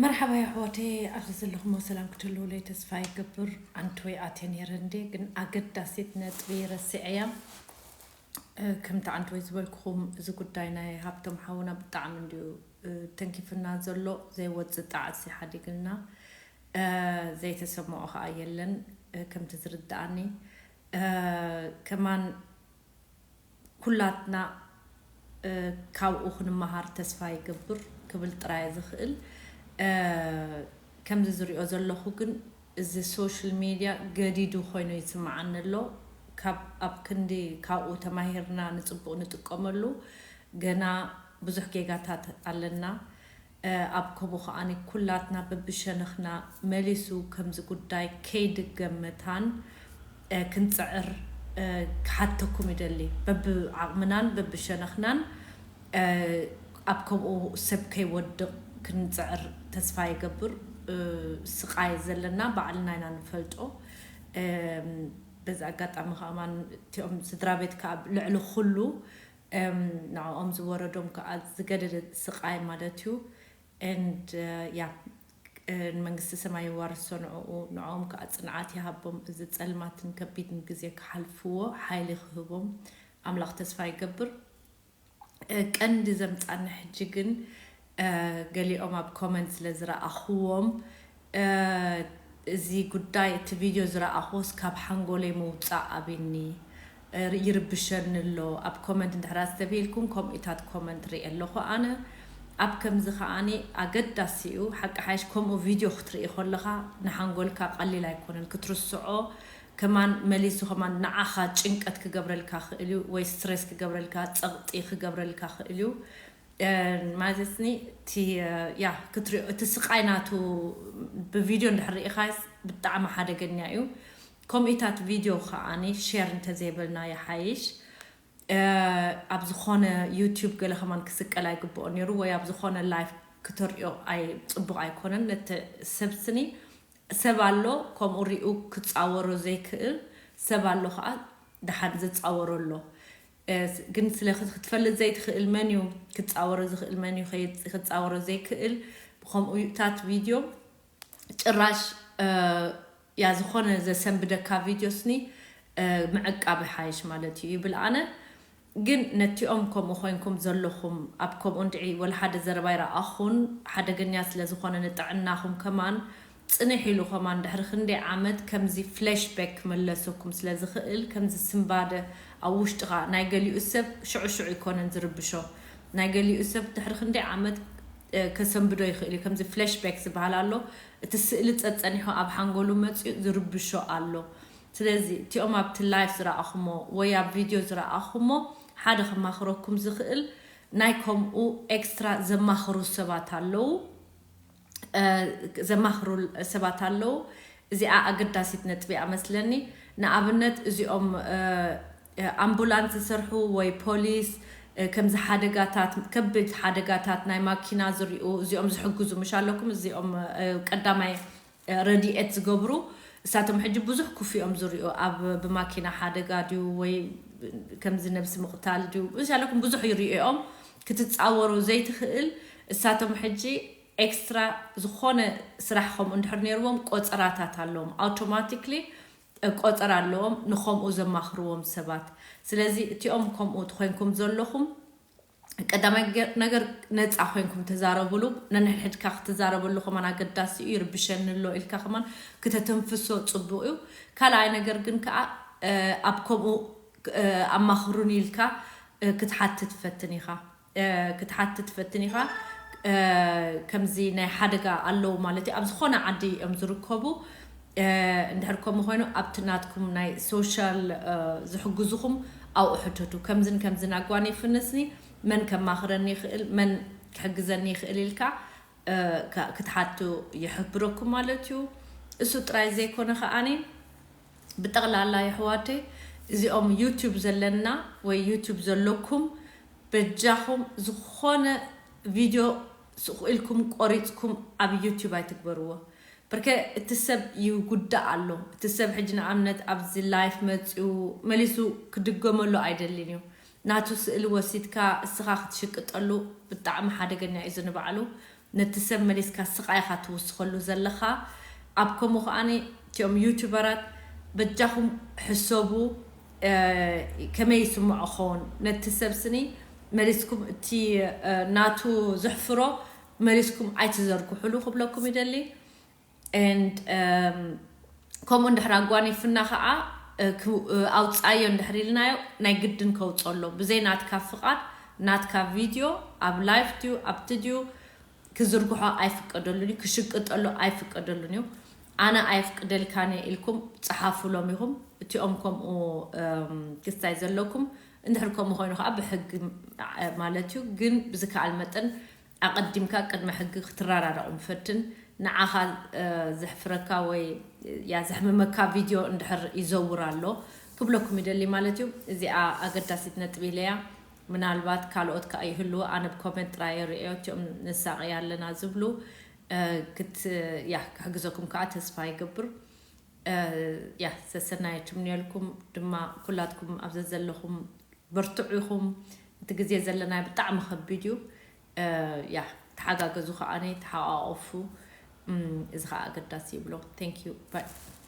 መርሓባ የሕዋተይ፣ ኣብዚ ዘለኹሞ ሰላም ክትህልውለይ ተስፋ ይገብር። ኣንትወይ ኣትየ ነይረ እንዴ፣ ግን ኣገዳሲት ነጥቢ ረሲዐያ። እ፣ ከምቲ ኣንትወይ ዝበልኩኹም፣ እዚ ጉዳይ ናይ ሃብቶም ሓውና ብጣዕሚ እንድዩ፣ እ፣ ተንኪፍና ዘሎ። ዘይወጽእ ጣዕሲ ሓዲግልና፣ እ፣ ዘይተሰምዖ ኸኣ የለን፣ እ፣ ከምቲ ዝርድኣኒ። እ፣ ከማን ኩላትና፣ እ፣ ካብኡ ክንመሃር ተስፋ ይገብር ክብል ጥራይ ዝኽእል። እ፣ ከምዚ ዝሪኦ ዘለኹ ግን፣ እዚ ሶሻል ሚድያ ገዲዱ ኮይኑ ይስምዓኒ ኣሎ። ካብ፣ ኣብ ክንዲ ካብኡ ተማሂርና ንጽቡቕ ንጥቀመሉ፣ ገና ብዙሕ ጌጋታት ኣለና። እ፣ ኣብ ከምኡ ከኣኒ ኩላትና በብሸነኽና መሊሱ ከምዚ ጉዳይ ከይድገም መታን፣ እ፣ ክንጽዕር፣ እ፣ ክሓተኩም ይደሊ። በብዓቕምናን በብሸነኽናን፣ እ፣ ኣብ ከምኡ ሰብ ከይወድቕ ክንጽዕር ተስፋ ይገብር። እ፣ ስቓይ ዘለና ባዕልና ኢና ንፈልጦ። እም፣ በዚ ኣጋጣሚ ከኣ ማን እቲኦም ስድራ ቤት ከኣ ልዕሊ ኩሉ፣ እም፣ ንዕኦም ዝወረዶም ከኣ ዝገደደ ስቓይ ማለት እዩ። And፣ እ፣ ያ፣ እ፣ ንመንግስቲ ሰማይ የዋርሶ ንዕኡ፣ ንዕኦም ከኣ ጽንዓት ይሃቦም። እዚ ጸልማትን ከቢድን ግዜ ክሓልፍዎ ሓይሊ ክህቦም ኣምላኽ ተስፋ ይገብር። እ፣ ቀንዲ ዘምጻኒ ሕጂ ግን፣ እ፣ ገሊኦም ኣብ ኮመንት ስለ ዝረኣኽዎም፣ እ፣ እዚ ጉዳይ፣ እቲ ቪድዮ ዝረኣኽዎስ ካብ ሓንጎለይ ምውጻእ ኣብኒ፣ እ፣ ይርብሸኒ ኣሎ። ኣብ ኮመንት እንድሕር ኣስተብሂልኩም፣ ከምኡታት ኮመንት ርኢ ኣለኹ ኣነ። ኣብ ከምዚ ከኣኒ ኣገዳሲ እዩ። ሓቂ ሓይሽ ከምኡ ቪድዮ ክትርኢ ከለኻ ንሓንጎልካ ቀሊል ኣይኮነን ክትርስዖ። ከማን መሊሱ ከማን ንዓኻ ጭንቀት ክገብረልካ ክእል እዩ፣ ወይ ስትሬስ ክገብረልካ፣ ጸቕጢ ክገብረልካ ክእል እዩ። እ፣ ማለትኒ እቲ፣ እ፣ ያ፣ ክትሪኦ፣ እቲ ስቓይ ናቱ ብቪድዮ እንድሕር ርኢኻስ ብጣዕሚ ሓደገኛ እዩ። ከምኡታት ቪድዮ ከኣኒ ሼር እንተዘይበልና ይሓይሽ። እ፣ ኣብ ዝኾነ ዩቲዩብ ገለ ከማን ክስቀል ኣይግብኦ ነይሩ፣ ወይ ኣብ ዝኾነ ላይፍ ክተርእዮ ኣይ-፣ ጽቡቕ ኣይኮነን። ነቲ ሰብ ስኒ ሰብ ኣሎ፣ ከምኡ ሪኡ ክጻወሮ ዘይክእል፣ ሰብ ኣሎ ኸኣ ደሓን ዝጻወሮ ኣሎ። እ፣ ግን ስለ ክት-፣ ክትፈልጥ ዘይትኽእል መን እዩ፣ ክጻወሮ ዝኽእል መን እዩ፣ ከይ-፣ ክጻወሮ ዘይክእል፣ ብኸምኡታት ቪድዮ ጭራሽ፣ እ፣ ያ ዝኾነ ዘሰንብደካ ቪድዮ ስኒ፣ እ፣ ምዕቃብ ይሓይሽ ማለት እዩ ይብል ኣነ። ግን ነቲኦም ከምኡ ኮይንኩም ዘለኹም፣ ኣብ ከምኡ እንድዒ ወላ ሓደ ዘረባ ይረኣኹን፣ ሓደገኛ ስለ ዝኾነ ንጥዕናኹም ከማን፣ ጽንሕ ኢሉ ከማን ድሕሪ ክንደይ ዓመት ከምዚ ፍላሽባክ ክመለሰኩም ስለ ዝኽእል፣ ከምዚ ስንባደ ኣብ ውሽጥኻ፣ ናይ ገሊኡ ሰብ ሽዑ ሽዑ ኣይኮነን ዝርብሾ። ናይ ገሊኡ ሰብ ድሕሪ ክንደይ ዓመት፣ እ፣ ከሰንብዶ ይኽእል እዩ። ከምዚ ፍላሽባክ ዝበሃል ኣሎ። እቲ ስእሊ ጸጸኒሑ ኣብ ሓንጎሉ መጺኡ ዝርብሾ ኣሎ። ስለዚ እቲኦም ኣብቲ ላይፍ ዝረኣኹሞ ወይ ኣብ ቪድዮ ዝረኣኹሞ ሓደ ከማኽረኩም ዝኽእል ናይ ከምኡ ኤክስትራ ዘማኽሩ ሰባት ኣለዉ፣ እ፣ ዘማኽሩ ሰባት ኣለዉ። እዚኣ ኣገዳሲት ነጥቢ እያ መስለኒ። ንኣብነት እዚኦም፣ እ፣ ኣምቡላንስ ዝሰርሑ ወይ ፖሊስ፣ እ፣ ከምዚ ሓደጋታት፣ ከቢድ ሓደጋታት ናይ ማኪና ዝሪኡ፣ እዚኦም ዝሕግዙ ምሽ ኣለኩም፣ እዚኦም፣ እ፣ ቀዳማይ ረድኤት ዝገብሩ፣ እሳቶም ሕጂ ብዙሕ ክፉ እዮም ዝሪኡ። ኣብ ብማኪና ሓደጋ ድዩ ወይ ከምዚ ነብሲ ምቕታል ድዩ፣ እሻለኩም ብዙሕ ይሪኡ እዮም። ክትጻወሮ ዘይትኽእል፣ እሳቶም ሕጂ ኤክስትራ ዝኾነ ስራሕ ከምኡ እንድሕር ነይርዎም ቆጸራታት ኣለዎም፣ ኣውቶማቲክሊ ቆጸራ ኣለዎም ንኸምኡ ዘማኽርዎም ሰባት። ስለዚ እቲኦም ከምኡ ትኾይንኩም ዘለኹም፣ ቀዳማይ ገ-፣ ነገር ነጻ ኮይንኩም ተዛረቡሉ። ነንሕድሕድካ ክትዛረበሉ ከማን ኣገዳሲ እዩ። ይርብሸኒ ኣሎ ኢልካ ከማን ክተተንፍሶ ጽቡቕ እዩ። ካልኣይ ነገር ግን ከኣ፣ እ፣ ኣብ ከምኡ፣ እ፣ ኣማኽሩኒ ኢልካ፣ እ፣ ክትሓትት ፈትን ኢኻ። ክትሓትት ትፈትን ኢኻ። ከምዚ ናይ ሓደጋ ኣለዉ ማለት እዩ፣ ኣብ ዝኾነ ዓዲ እዮም ዝርከቡ። እንድሕር ከምኡ ኮይኑ ኣብቲ ናትኩም ናይ ሶሻል ዝሕግዙኹም ኣብኡ ሕተቱ። ከምዝን ከምዝን ኣጓኒፍንስኒ መን ከማኽረኒ ይኽእል፣ መን ክሕግዘኒ ይኽእል ኢልካ ክትሓቱ ይሕብረኩም ማለት እዩ። እሱ ጥራይ ዘይኮነ ከዓኒ ብጠቕላላ የሕዋተይ እዚኦም ዩቱብ ዘለና ወይ ዩቱብ ዘለኩም በጃኹም ዝኾነ ቪድዮ ስቕ ኢልኩም ቆሪፅኩም ኣብ ዩቱብ ኣይትግበርዎ። በርከ እቲ ሰብ ይጉዳእ ኣሎ። እቲ ሰብ ሕጂ ንኣብነት ኣብዚ ላይፍ መፂኡ መሊሱ ክድገመሉ ኣይደልን እዩ። ናቱ ስእሊ ወሲድካ እስኻ ክትሽቅጠሉ ብጣዕሚ ሓደገኛ እዩ ዝንባዕሉ። ነቲ ሰብ መሊስካ ስቓይኻ ትውስኸሉ ዘለኻ። ኣብ ከምኡ ከዓኒ እቲኦም ዩቱበራት በጃኹም ሕሰቡ፣ ከመይ ይስምዖ ኸውን ነቲ ሰብ ስኒ መሊስኩም እቲ ናቱ ዘሕፍሮ መሊስኩም ኣይትዘርግሕሉ ክብለኩም ይደሊ። And ከምኡ እንድሕር ኣጓኒፍና ከዓ ኣውፃዮ እንድሕር ኢልናዮ ናይ ግድን ከውፀሎ ብዘይ ናትካ ፍቓድ ናትካ ቪድዮ ኣብ ላይፍ ድዩ ኣብቲ ድዩ ክዝርግሖ ኣይፍቀደሉን እዩ፣ ክሽቅጠሉ ኣይፍቀደሉን እዩ። ኣነ ኣይፍቅደልካን እየ ኢልኩም ፀሓፉሎም ኢኹም። እቲኦም ከምኡ ክስታይ ዘለኩም እንድሕር ከምኡ ኮይኑ ከዓ ብሕጊ ማለት እዩ። ግን ብዝከኣል መጠን ኣቐዲምካ ቅድሚ ሕጊ ክትረዳዳኦም ፈትን። ንዓኻ ዘሕፍረካ ወይ ያ ዘሕምመካ ቪድዮ እንድሕር ይዘውር ኣሎ ክብለኩም ይደሊ ማለት እዩ። እዚኣ ኣገዳሲት ነጥቢ ኢለያ። ምናልባት ካልኦት ከዓ ይህልዉ፣ ኣነ ብኮመንት ጥራይ ርእዮ እቲኦም ንሳቐያ ኣለና ዝብሉ ክት ያ ክሕግዘኩም ከዓ ተስፋ ይገብር። ያ ሰሰናየ ትምንየልኩም ድማ ኩላትኩም ኣብ ዘዘለኹም በርትዑ ኢኹም። እቲ ግዜ ዘለና ብጣዕሚ ከቢድ እዩ። ያ ተሓጋገዙ ከዓኒ ተሓቋቆፉ። እዚ ከዓ ኣገዳሲ ይብሎ። Thank you bye።